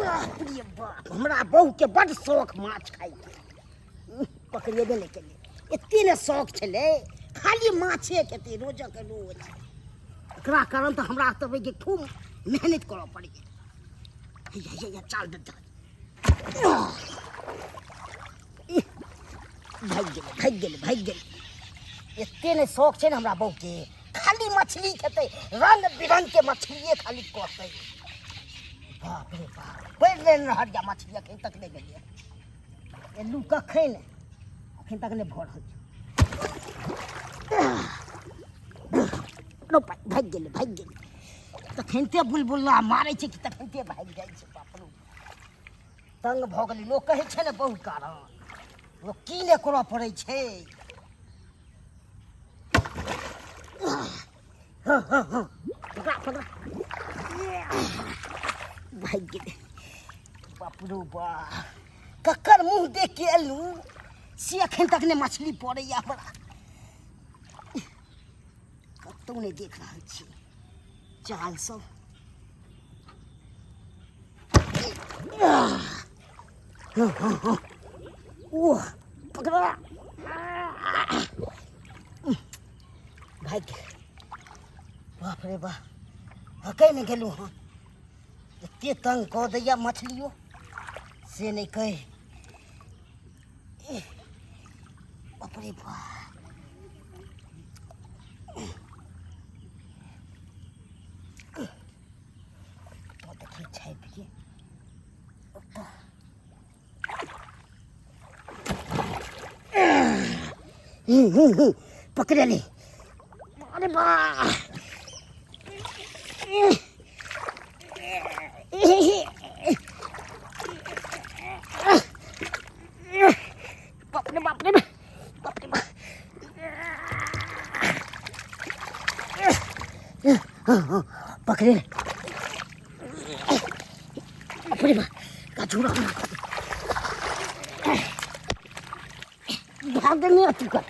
बाप रे बाप, हमरा बहूके बड्ड शौक माछ खाइके। पकड़ेबे नहि केलै, एते ने शौक छलै, खाली माछे खेतै रोजक रोज। एकरा कारण तऽ हमरा तऽ जे खूब मेहनत करऽ पड़ैए। हैया हैया चाल दे, भागि गेलै, भागि गेलै, भागि गेलै। एते ने शौक छै ने हमरा बहूके, खाली मछली खेतै, रंग बिरंगके मछलिए खाली कहतै। बाप रे बाप, पड़ि लेने रहत जा मछली, एखन तक नहि गेलियै। एलू कखन, एखन तक नहि भऽ रहल छै। भागि गेलै, भागि गेलै। तखनते बुलबुल्ला मारै छै कि तखनते भागि जाइ छै। बाप रे, तंग भऽ गेलै। लोक कहै छै ने बहुत कारण लोक की नहि करऽ पड़ै छै। हँ हँ हँ, पकड़ा पकड़ा, भागि गेलै। बाप रो बा, ककर मुँह देख के एलहुँ से एखन तक नहि मछली पड़ैया हमरा। कतहु नहि देख रहल छी जाल सब। ओह, पकड़ा, भागि गेल। बाप रे बाप, हकै नहि गेलहुँ हँ। एते तंग कऽ दैया मछलियो से नहि कहि। बाप रे बाप, कतऽ देखै छापि के ओतऽ। पकड़े ले। अरे बा, बाप रे बाप रे बाप रे बाप, पकड़े ले। बाप रे बाप, कछुआ भागने अथी कर।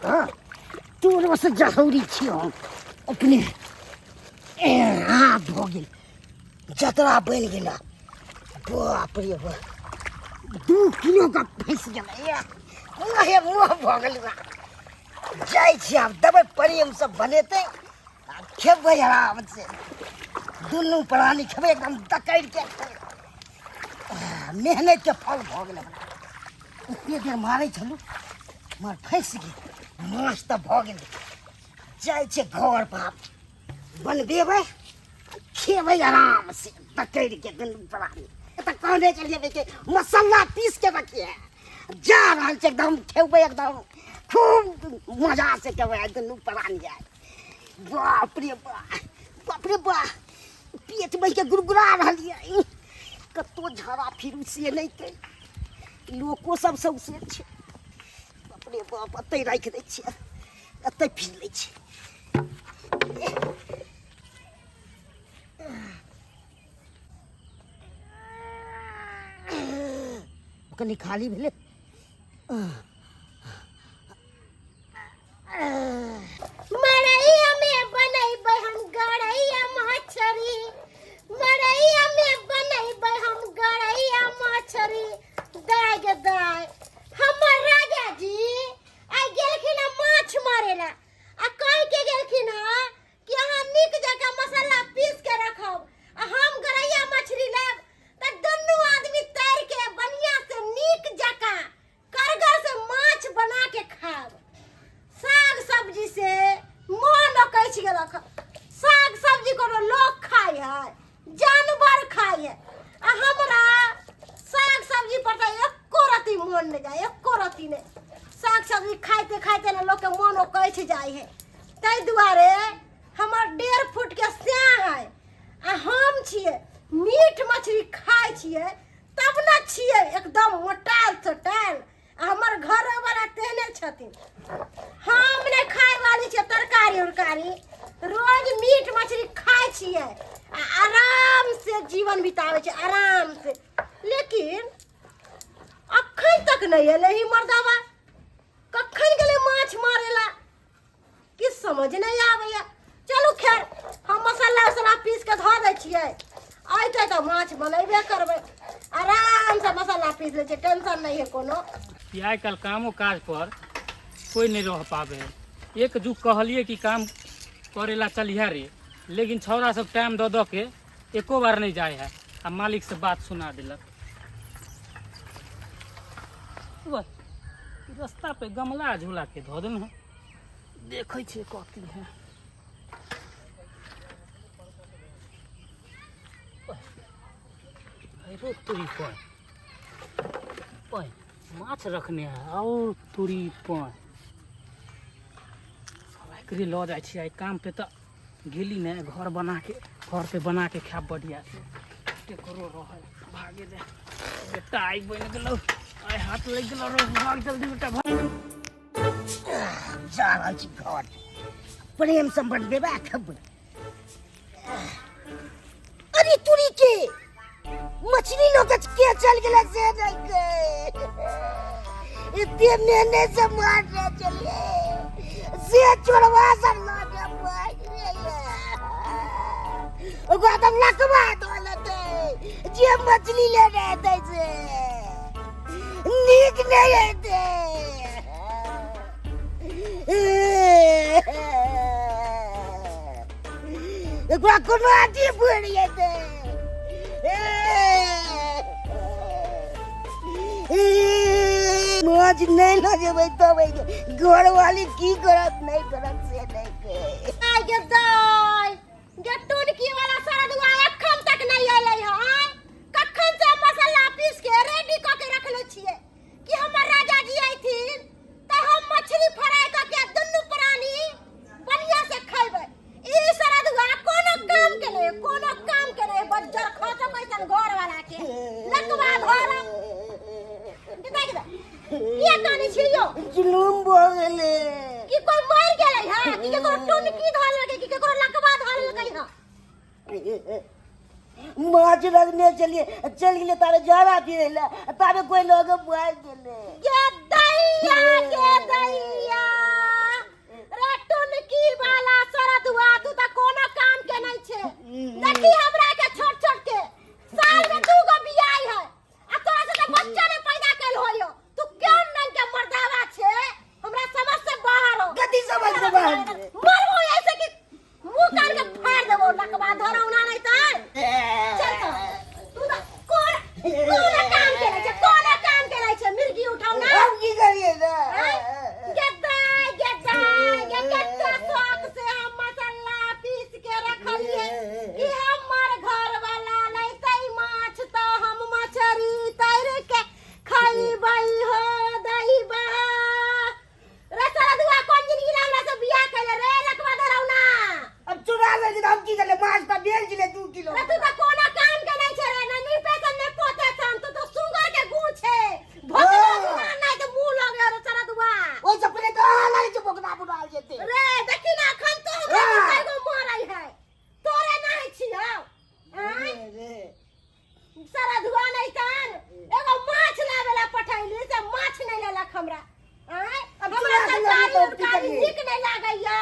तोर बस जहौरी छी हम अपने। आ भऽ गेल, जतरा बनि गेल। बाप रे बाप, 2 किलो का फँसि गेलै। मुँहे मुँह भऽ गेल। जाइ छी आब, देबै प्रेमसँ बनेतै आ खेबै आरामसँ, दुनू प्राणी खेबै एकदम दकड़ि के। मेहनतके फल भऽ गेल हमरा। एते देर मारै छलहुँ मगर फँसि गेल माछ तऽ भऽ गेल। जाइ छै घर पर, बनबेबै, खेबै आराम से दकड़ि के दुनू प्राणी। तऽ कहने छलियै कि मसाला पीस के रखिए। जा रहल छै, एकदम खेबै, एकदम खूब मजा से खेबै आइ दुनू प्राणी आइ। बाप रे बाप, बाप रे बाप, पेट बैठ के गुड़गुड़ा रहल यऽ। कतौ झाड़ा फिरू से नहि के लोको सब सौसे छै। बाप रे बाप, एतै राखि दै छियै, एतै फिर लै छियै। कनि खाली भेलै। मड़ैया में बनैबै हम गड़ैया मछरी, मड़ैया में बनैबै हम गड़ैया मछरी। दाय गे दाय, हमर राजा जी आइ गेलखिन हँ माछ मारे ला आ कहि के गेलखिन हँ कि अहाँ नीक जकाँ मसाला पीस के रखब आ हम गड़ैया मछली लेब तऽ दुनू आदमी तैर के बढ़िया से नीक जकाँ करगर से माछ बना के खाब। साग सब्जी से मन अकैछ गेलक। साग सब्जी कोनो लोक खाइ है, जानवर खाइ है। आ हमरा साग सब्जी पर तऽ एको रत्ती मन नहि जाय, एको रत्ती नहि। साग सब्जी खाइते खाइते ने लोकके मन अकैछ जाइ है। ताहि दुआरे हमर 1.5 फुट के स्याह है आ हम छियै मीट मछली खाइ छियै तब ने छियै एकदम मोटायल सोटायल। आ हमर घरोवला तेहने छथिन। हम नहि खाय वाली छियै तरकारी उरकारी, रोज मीट मछली खाइ छियै आ आराम से जीवन बिताबै छियै आराम से। लेकिन अखन तक नहि एलै ही मर्दाबा, कखन गेलै माछ मारै ला किछु समझ नहि आबैया। चलू खैर, हम मसाला उसाला पीस के धऽ दै छियै, अयतै तऽ माछ बनेबे करबै। आ पीस लै छियै, टेंशन नहि है कोनो। कि आइ काल्हि कामो काज पर कोइ नहि रह पाबै है। एक जुग कहलियै कि काम करे ला चलिहे रे, लेकिन छौड़ा सब टाइम दऽ दऽ के एको बार नहि जाइ है आ मालिक से बात सुना देलक। वाह, रास्ता पे गमला झूला के धऽ देने है, देखै छियै कथी है। अरे तोरी पर पर माछ रखने है और तोरी पर एकरे लऽ जाइ छियै। आइ काम पे तऽ गेली ने, घर बना के घर पे बना के खायब बढ़िया से। केकरो रहल भागे दे बेटा, आइ बनि गेलौ, आइ हाथ लागि गेलौ रे, भाग जल्दी बेटा भाग। जा रहल छी घर, प्रेम से बनबेबा खेबै। अरे तुरी के मछली लोग के चल गेलै से नहीं के इतने मेहनत से मार रहे चलिए से चोरवा सब लगे भाग गेलै। ओकरा तऽ लकवा दऽ लेतै जे मछली लेने हेतै से नीक नहि हेतै। एकरा कोनो अथी पड़ि जेतै। माछ नहि लऽ जेबै तब घरवाली की करत नहि करत से नहि कहै। आइ गे दाइ गे, टुनकी वाला सरदुआ एखन तक नहि एलै हँ। आँय, कखन से मसाला पीस के रेडी कऽ के रखले छियै कि हमर राजा जी अयथिन तऽ हम मछली फ्राई कऽ के दुनू प्राणी बढ़िया से खैबै। ई सरदुआ कोनो काम के नहि, कोनो काम के नहि। बज्जर खसो कैसन घर वाला के लकवा धरम। देख दे, किया कानै छी यौ? जुलूम भऽ गेलै। कि कोई मरि गेलै हँ, कि केकरो टुनकी धऽ लेलकै, कि केकरो लकवा धऽ लेलकै हँ? माछ रखने चलिए चल गेलै, तारे जाड़ा फिरे ले तारे कोई लोग भाग गेलै। गे दैया, गे दैया रे, टुनकी वाला सरदुआ, तू तऽ कोनो काम के नहि छै। देखी हमरा के छोट छोट के साल में दू गो बियाह है आ तोरा से तऽ बच्चा ने पैदा कैल होयो। तू केहन रंग के मर्दावा छै, हमरा समझ से बाहर हो। कथी समझ से बाहर छै? मरबो ऐसे कि मुंह कान के फाड़ देबो। लकवा धरौना नहीं तर चल तो। तू तऽ कोन कोन काम के नहि छै, कोन काम के नहि छै, मिर्गी उठौना। हम की करिए ना? गे दाइ, गे दाइ गे, कते शौक से हम मसाला पीस के रखलिए कि हमर घर वाला लैतै माछ तऽ हम मछरी तैर के खैबै। हो दैबा रे सरदुआ, कोन जिंदगी ला हमरा से बियाह कैले रे लकवा धरौना? अब चुरा ले हम की करले? माछ तऽ भेल छलै 2 किलो। रे तू तऽ कोनो काम के नहीं छै रे, ने निपेसन ने पोतेसन, तू तऽ सुगर के गू छै। भोकलो जुना नहीं तऽ मुंह लगे रे सरदुआ। ओहि से पहिले तऽ अहाँ लागै छै बोकना बुनाल जेतै। रे देखी ना, अखन तो हमरा कईगो मरै है, तोरे नहीं छियौ। आँय रे सरधुआ नहीं तान एगो माछ लावे ला पठैली से माछ नहीं लेलक हमरा। आँय, अब हमरा चुरा के तरकारी लऽ लेतौ, की उरकारी करियै? नीक नहीं लागैया।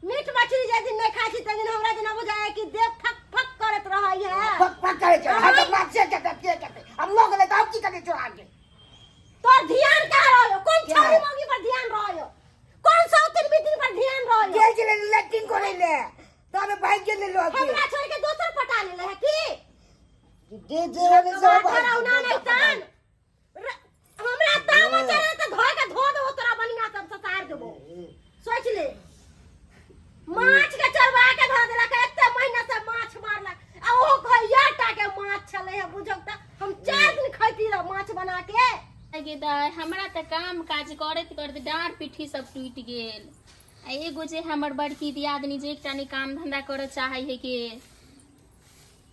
मीट मछली जे दिन नहीं खाइ छी तै दिन हमरा जेना बुझाय कि देह फक फक करैत रहै है। फक फक करै छै। हम तऽ माछे के के करतै? हम लऽ गेलै तऽ हम की करियै चुरा के? तोर ध्यान कहाँ रहो? कोन क्या? छौरी मौगी पर ध्यान रहो? कोन सौतिन बितिन पर ध्यान रहो? गेल छलै लैट्रिन करै ले तबे भागि गेलै लऽ के। हमरा छोड़ के दोसर पटा लेले है की? दे दे वाले सब। धरौना नहीं तान हमरा तामा चढ़े तऽ धोए के धो देबो तोरा, बढ़िया सब ससार देबो, सोच ले। माछ के चढ़वा के धऽ देलक, एते महीना से माछ मारलक आ ओहो खैया टा के माछ छलै है। बुझौ तऽ हम 4 दिन खैती रह माछ बना के। गे दाइ, हमरा तऽ काम काज करैत करैत डाँड़ पीठी सब टूटि गेल आ एगो जे हमर बड़की दियादनी जे एकटा नहि काम धंधा करऽ चाहै है के।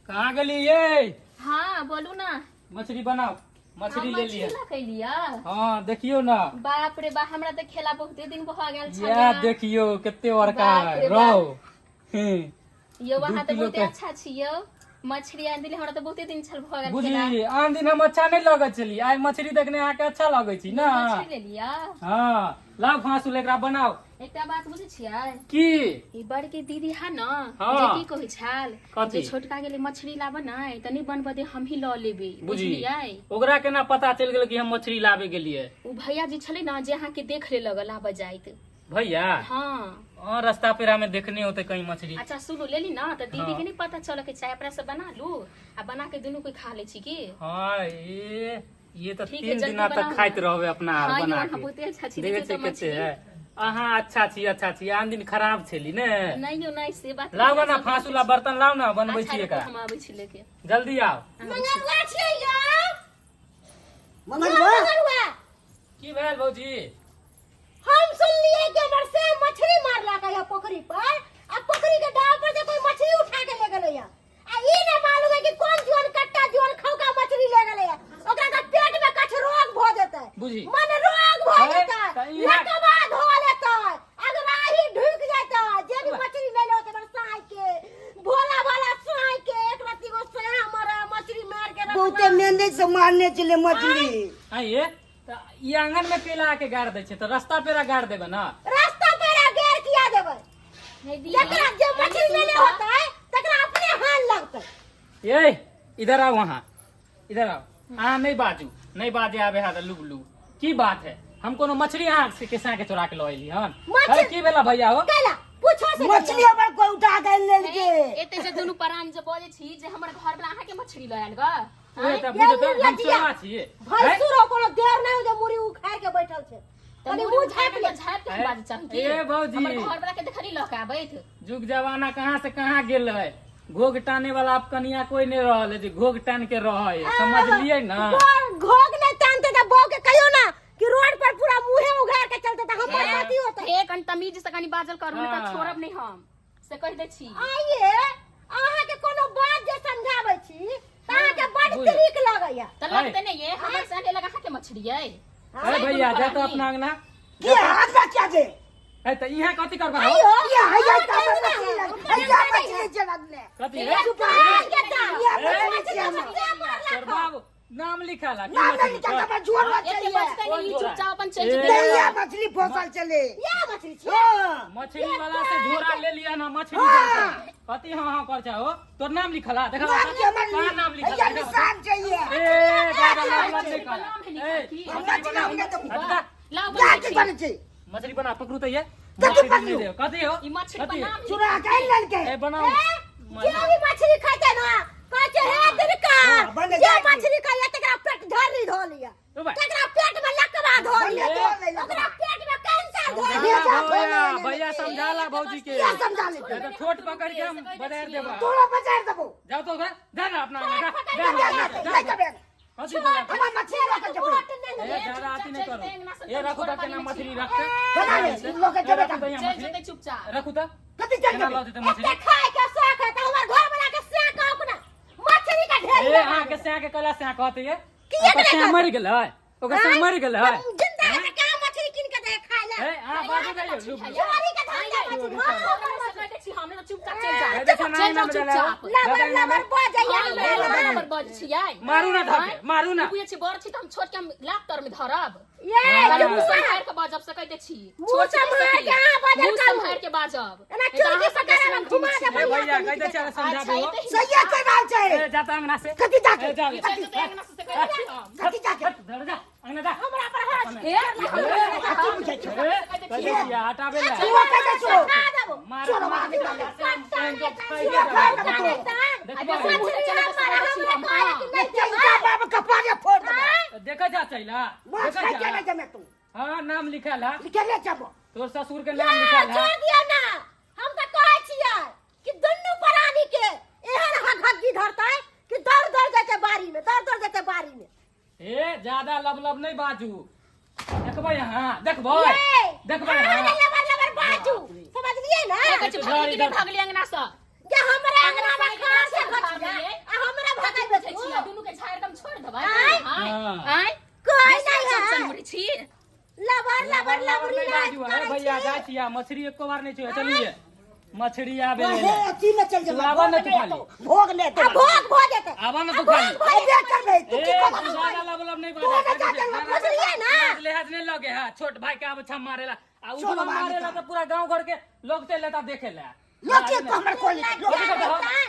कहाँ गेली ये? हाँ, बोलू ना। मछली बनाओ, मछली हम ले लिया। मछली लऽ लिअ? हाँ, देखियो ना। बाप रे बा, हमरा तऽ खेला बहुते दिन भऽ गेल छलै। या देखियो कते बड़का बाप है रे रौ। यौ, अहाँ 2 तऽ किलो बहुते के। अच्छा छी यौ। मछली आनि देली, हमरा तऽ बहुते दिन छल भऽ गेल। बुझली, आन दिन हम अच्छा नहि लगै छली, आइ मछली देखने अहाँके अच्छा लगै छी ने? मछली लेलियै। हँ, लाउ फाँसुल, एकरा बनाउ। एकटा बात बुझै छियै? की? ई बड़की दीदी है न, हाँ। जे की कहै छल कथी? जे छोटका गेलै मछली लाबऽ ने तऽ नहि बनबऽ दे, हमही लऽ लेबै। बुझली। बुझलियै? ओकरा केना पता चलि गेल कि हम मछली लाबे गेलियै? ओ भैया जी छलै ने जे अहाँके देख ले लगल लाबऽ जाइत। भैया? हाँ। हाँ, रास्ता पेरा में देखने होते कहीं मछली। अच्छा सुनू, लेली ना तऽ दीदी हाँ। के नहीं पता चलऽ के चाही, अपना से बना लू आ बना के दुनू कोई खा ले छी की? हाँ, ये तो ठीक है, 3 जल्दी दिना तक बनाउ खाइत ना। रहबे अपना आर हाँ, बना यो, के। अहाँ बहुते अच्छा छी। देखे देखियौ छै तऽ कते मछली। है। अहाँ अच्छा छी, अच्छा छी, आन दिन खराब छली ने। नहीं यो, नहीं से बात लाउ नहीं, ना सब फांसुला बर्तन लाउ ना, बनबै अच्छा, छी रुकू, एकरा। हम आबै छी लेके। जल्दी आउ। मंगरुआ छियै यौ। मंगरुआ? मंगरुआ। की भेल भौजी? हम सुनलिए कि हमर से मछली मारलक है पोखरी पर, आ पोखरी के डाव पर से कोई मछली उठा के ले गेलै है, आ ई ना मालूम है कि कौन जुअन कट्टा जुअन खौका मछली ले गेलै है। ओकरा के पेट में कछ रोग भ जेतै। बुझी। मन रोग भ है, जेतै, तऽ इहे- लकवा धो लेतै, अगराही ढुक जेतै। जे भी मछली ले लो हमर साई के, भोला भाला साई के, एक रत्ती गो साया मरे मछली मार के रखना। बहुते मेहनत से मारने छलै मछली। आइए तऽ ई आंगन में केला आके गाड़ दै छै तऽ रास्ता पेरा गाड़ देबै ना? रास्ता पेरा गैर किया देबै? हे दीदी, जकरा जे मछली लेले होतै तकरा अपने हाथ लगतै। ए इधर आओ, वहाँ इधर आओ। अहाँ नहीं बाजू, नहीं बाजे आबे है तऽ लुगलू। की बात है? हम कोनो मछली अहाँ से के के चोरा के लऽ एली हन? मछली- अरे की भेला भैया हो? कैला पूछो से। मछली हमर कोई उठा के लेलके। एते जे दुनू परान जे बजै छी जे हमर घर वाला अहाँके मछली लऽ आयल ग? ए तऽ बुझ तऽ हम चोरा छियै? भैंसुर हो, कोनो देर नहीं हो जे मुड़ी उखाड़ के बैठल छै। तऽ कनी मुड़ी मुँह उखाड़ि झाँपि ले। के झाँपि के हम बाजऽ चाही की? ए भौजी। हमर घर वाला के देखली लऽ के आबैत। जुग जमाना कहाँ से कहाँ गेल है। घोघ टाने वाला अब कनिया कोई नहीं रहल है जे घोघ टान के रहे है, समझलियै ना? घोघ नहीं तानते तऽ बहू के कहियो ना कि रोड पर पूरा मुंहे उघार के चलते तऽ हमर कथी होतै? हे कनि तमीज से कनि बाजल करू, नहि तऽ हाँ। छोड़ब नहि हम, से कहि दै छी। आइए अहाँ के कोनो बात जे समझाबै छी तऽ अहाँ के बड बुझ। त्रिक लगैया। तऽ लगतै नहि ये, हमर से लगा अहाँके मछली अइ? अरे भैया, जा तो अपना अंगना। की हाथ क्या जे? ए तऽ इहाँ कथी करबा हो? आइयो। ये हैया का मछली लग, हैया मछली छै लगले। कथी हे? है? ये मछली छै हमर। तोर बाबू नाम लिखल है की ना मछली नहीं पर? का जुअर एते चाहिए। बजतै नहि, ई चुपचाप अपन चलि ए। जेतै। नहीं, ये मछली फसल चले। या मछली छै। हाँ। मछली वाला से झोरा ले लिया ना मछली। हाँ। कथी हाँ हाँ कर हो? तोर नाम लिखल है? देखा। नाम के हमर का नाम लिखल हैया है? निशान चाहिए। ए दादा, नाम मछली लिखल पर नाम है ए, लिखल की? हम मछली हमने तो अच्छा, लाउ क्या बनबै के छी। बने छै? मछली बना, पकड़ू तऽ ये कथी मछली पकड़ू? नहीं देव। कथी हो? ई मछली पर कथी? नाम है चुरा के लड़के। ए बनाओ। जे भी मछली खाते ना कहै छै हे दिनकर, हाँ, बने जे जाइ छी। मछली खाइए तकरा पेट झर्री धऽ लिअ, ओ भाई। तकरा पेट में लकवा धऽ बने लिअ, धऽ ले लकवा। ओकरा पेट में कैंसर धऽ समझा लिअ। ला भैया, भैया समझा ला भौजी के। क्या समझा ले? नहीं तो छोट पकड़ के हम बजार देबा। तोरा बजार देबो। जाओ तो घर जा ना अपना अंगना, जा जा जा जा जा, जा जा। जा। कथी बोला? हमर मछली लऽ के जेबै। वोट नहि ए ज्यादा अथी नहीं करो। ए रखू तऽ केना मछली रखते। केना रे? लऽ के जेबै। रखू तऽ यहाँ चलि मछली जेतै चुपचाप। रखू तऽ कथी चल केना जेबै? लऽ जेतै मछली? एते खाय के शौक है तऽ हमर घर वाला के से कहू ना मछली के ढेरी ए लगा अहाँ के देबै। सैं के कहला सैं कहते ये किएक ओकर नहि सैं कहतै? मरि गेलै, ओकर सैं मरि गेलै। जिंदा है तऽ कहाँ मछली कीन के दे खाय ला? ए अहाँ बाजू नहीं लुक। चोरी के धंधा मछली। हाँ, हमरा से कहि दै छी, हमरा चुपचाप चलि जा। ए, देखो ना, चलि जाउ ना बजाला। चुपचाप। लबर लबर बजैया हाँ, हमरा लबर लग। लबर बजै छियै। मारू ना धके, मारू ना। ई बुझै छी बड़ छी तऽ हम छोट के हम लात तर में धरब। ये कनि मुँह चुप। सम्हारि के बाजब से कहि दै छी। मुँह छोट छी सम्हारि कहि के अहाँ बाजल मुँह करू। सम्हारि के बाजब। एना नहि तऽ चुरकी अहाँ सबके पकड़ा सुनम घुमा छी। देबै। ए भैया, कहि दै छियै अच्छा, समझाबू। एते ही। सहिए कहि रहल छै। ए जाता अंगना से। कथी जाके? ए जा। चलि जेतै अंगना से से कहि दै छी हम। कथी जाके? हट, धर जा अंगना जा। हमरा पर हाथ हे, ई हमरा से कथी बुझै छौ? ए कहि दै छियै हटाबे ला। तू कहि दै छौ। खा देबो। मार चोरवा मार निकाल। निकाल। देखबै। मछली हमर, हमरा कहै कि नहि चल जा, बाप कपारे फोड़ देबो। देखै जा चैला। माछ देखै खाइ के जा। नहि जमे तू। हाँ, नाम लिखल है। लिखले जबो। तोर ससुर के नाम लिखल है। छोड़ दियौ ना, हम तऽ कहै छियै कि दुनू प्राणी के एहन हगहग्गी धरतै कि दौड़ दौड़ जेतै बाड़ी में, दौड़ दौड़ जेतै बाड़ी में। ए ज्यादा लब लब नहीं बाजू। देखबै अहाँ, देखबै। ये, देखबै अहाँ अहाँ। नहि लबर लबर बाजू, समझलियै ना? कहै छी भगली कि नहि भगली अंगना से? जे हमरा अंगना में खास से घटिया आ हमरा भगाइ बुझै छियै दुनू के झाड़ि के हम छोड़ि देबै? आँय? आँय? हाँ। आँय? कोई नहीं है। चमचम छी। लबर लबर लबर लबरी नहीं नहीं बाजू। अरे करै भैया, छी। जाइ छियै, मछली एको बार नहीं छुए। चलिए मछली आबे हे अथी में चल तू जा आवा ना तू खाली। भोग ले आ भोग भो जेतै आवा ना तू खाली अबे करबे तू ए की तू करबे ज्यादा लब लब नहीं तू ना जा जा बुझलियै ना लिहाज नहीं लगे है छोट भाई के आब छम मारेला आ उ छोट भाई मारेला के। तो पूरा गांव घर के लोग चल लेता देखे ला लोग के हमर कोई लोग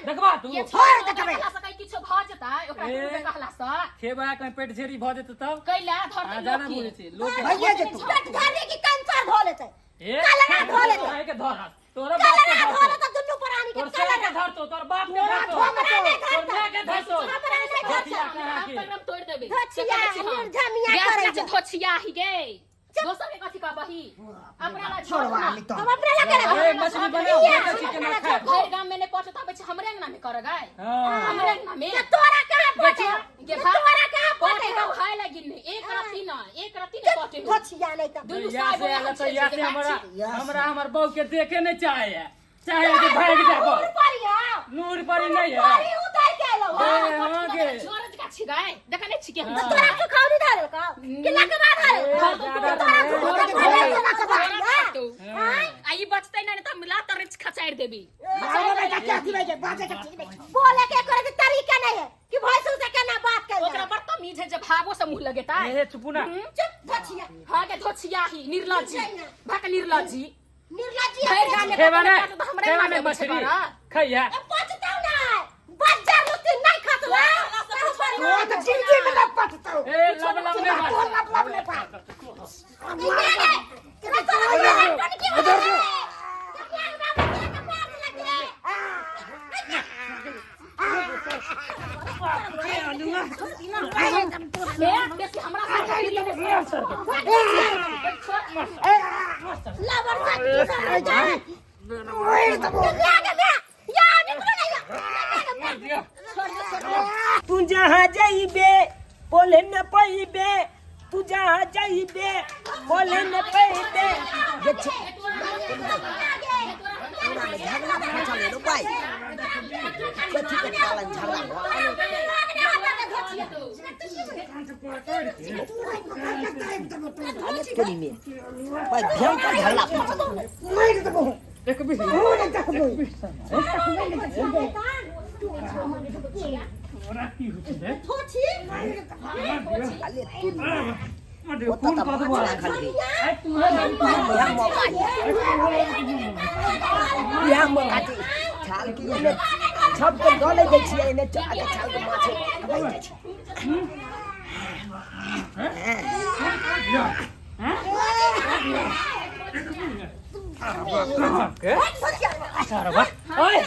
देखबा तू ये छोड़ दे ओकरा कहला से कहीं किछो भऽ जेतै ओकरा ए। दुनू के कहला से खेबा कहीं पेट झेरी भ जेतै तब कैला आ धरतै जाना लोक के। बोलै छी लोग के भैया जे तू पेट धरने की कैंसर धो लेतै ए कलरा धो लेतै भाई के धर हाथ तोरा बाप के कलरा धो धर लेतै दुनू प्राणी के तोर सार के कलरा धर तोर बाप के धर तोरा हमरा नहि तोर धरतै माय के धर हमरा नहि धरतै हम तऽ एकदम तोड़ि देबै धोछिया, से कहै छी हम। निर्धमिया गैस करै ला छै। धोछिया ही गे दोसर के कथी कहबही अपना ला छोड़वा झोर ली तो हम अपने ला करब ए मछली बनाओ ये, देखै छी केना खाय भरि गाम में नहि पहुंचत आबै छै हमरे अंगना में कर गाय हां हमरे अंगना में तऽ तोरा कहाँ पटे गे भा तोरा कहाँ पटे पटे हो हाय लगी नहीं एक रत्ती ना एक रत्ती नहीं पटे हो धोछिया नहीं तऽ दुनू या साल से आला तो या से हमरा या से। हमरा हमर बहू के देखे नहीं चाहे है चाहे कि भाग जा नूर को परी हौ। नूर परी नहीं है परी उतर के एलौ हौ। ए, हाँ गे। जोरज का छिगाय देखा नहीं छिके हम तऽ तोरा सुखौरी धरल कौ कि लकवा धरल ए, कौ? ज्यादा तोरा तो सुखौरी नहीं। धरल लकवा आ ई बचतै नहीं त मिला तर खचाइर देबी मारो बेटा क्या थी भाई बाजे के ठीक नहीं बोले के करे के तरीका नहीं है कि भैंसुर से केना बात कर ओकरा बदतमीज है जब भावो से मुंह लगेता ए चुपू ना चुप धोछिया हाँ के धोछिया ही निर्लज्जी भाक निर्लज्जी निर्लज्जी भरि गाम में खेबा नहीं कतौ हमरे खेबा अंगना नहीं में अबै छै मछली बड़ा। खैया पचतौ नहीं बज्जर लुत्ती नहीं खसला तो तो जिंदगी में ना पटतो ए लब लब नहीं तो बात लब लब नहीं पा ले बेसी हमरा से तू जहाँ जाइबे बोले न पैबे तू जहाँ जाइबे बोले न पैबे ये झगड़ा मचा ले रो भाई कथी के पालन झगड़ा अरे तोरी में भाई भयंकर झगड़ा मार देबो एक बीस तोरा की होइ छै अरे तू रे ओतऽ खून तऽ कऽ माछ देबो राखल रही आइ तू है इएह मौका इएह मौका छै छाल के एने छप के दऽ लै छियै एने आगे छाल के माछ दबाइ दै छै सारा ओए ओए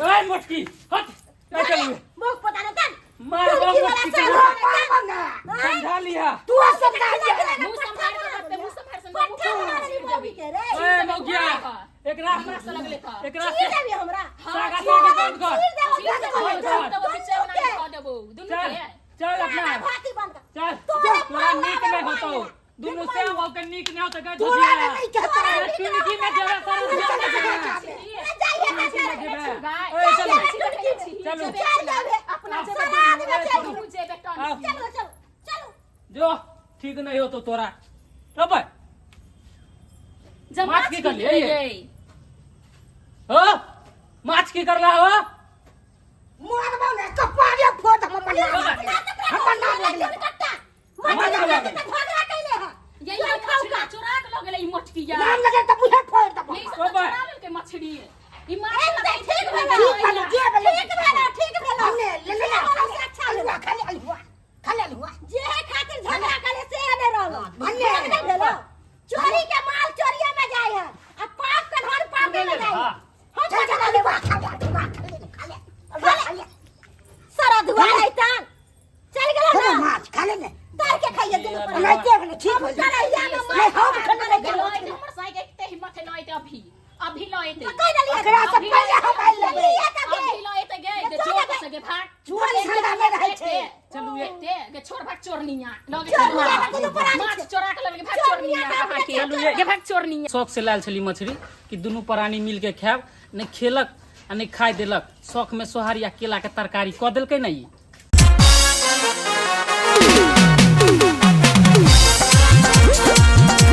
ओए मोटकी हट चल चल मुख पता नहीं तन मार बाप मोटकी के समझा लिया तू समझा लिया मुंह संभाल के करते मुंह संभाल से मुंह पट्ठा बना लेली मौगी के रे ओए मौगिया एकरा हमरा से लगले था एकरा चीर देबी हमरा सागा सागा बंद कर चीर देबो चीर देबो, चल, चल। देबो, बिच्चे बना के खा देबो, दुनू चल के। चल अपना भाती बंद कर चल तोरा तोरा नीक नहीं होतो दुनू से हो के नीक नहीं होतो गए तोरा नहीं कहता टुनकी में जरा सारा जाइए ना जेबे गाय। ओए चलो चलो चलो। चल देबे अपना जेबे सलाद में चल दुनू जेबे टन। आओ। चलो चलो चलो जो ठीक नहीं होतो तोरा चल भाई जब माछ माछ की की कर लिए? लिए? हो माछ की करला हो मारबो ने कपारे फोड़ हमर नाम हमर नाम लगले कट्टा माछ मत लगले। झगड़ा कैले है यही मछली चुरा के लऽ गेलै ई मोटकिया। नाम लगे त मुहे फोड़ देबो यही सब ओ तऽ भाई। चुरा लेलकै मछली। ई माछ एक लगै ठीक छै भेलौ ठीक भेलौ, जे भेलौ। ठीक भेलौ ठीक भेलौ हमने ले ले जे भेलौ से अच्छा अलुआ भेलौ खाली अलुआ खाली अलुआ जे है खातिर झगड़ा करे से नहीं रहलो भन्ने। ठीक नहीं भेलौ चोरी के माल चोरिया में जाय है आ पाप के धन पापे में जाय है हाँ। हम चल चल पता अलुआ खाली अलुआ खाली खाली अलुआ खाली सारा धुआ आइतन चल गेलो खाली ना माछ खाली ने तार के खाइए दुनू पर नहीं देख ले ठीक हो करैया में नहीं माछ हम खाने नहीं लऽ गेलो एतै, हमर साइके एते हिम्मत है लऽ एतै अभी। अभी लऽ एतै। कहि देलियै एकरा से पहिले हम आइल लेबै लिअ तऽ गे। अभी लऽ एतै गे, जे चोर से गे भाग। चोरी धंधा नहि रहै छै चलू ये एते गे छोड़ भाग चोरनिया। लऽ गे चोरनिया चोरनिया। के दुनू प्राणी माछ छै। चोरा के लऽ गेलै, भाग चोरनिया चोरनिया के अपने अहाँके। चलू ये। गे भाग चोरनिया। शौक से लायल छली मछली कि दुनू प्राणी मिल के खायब नहि खेलक आ नहि खाय देलक शौक में सोहारी आ केला के तरकारी कऽ देलकै ने ई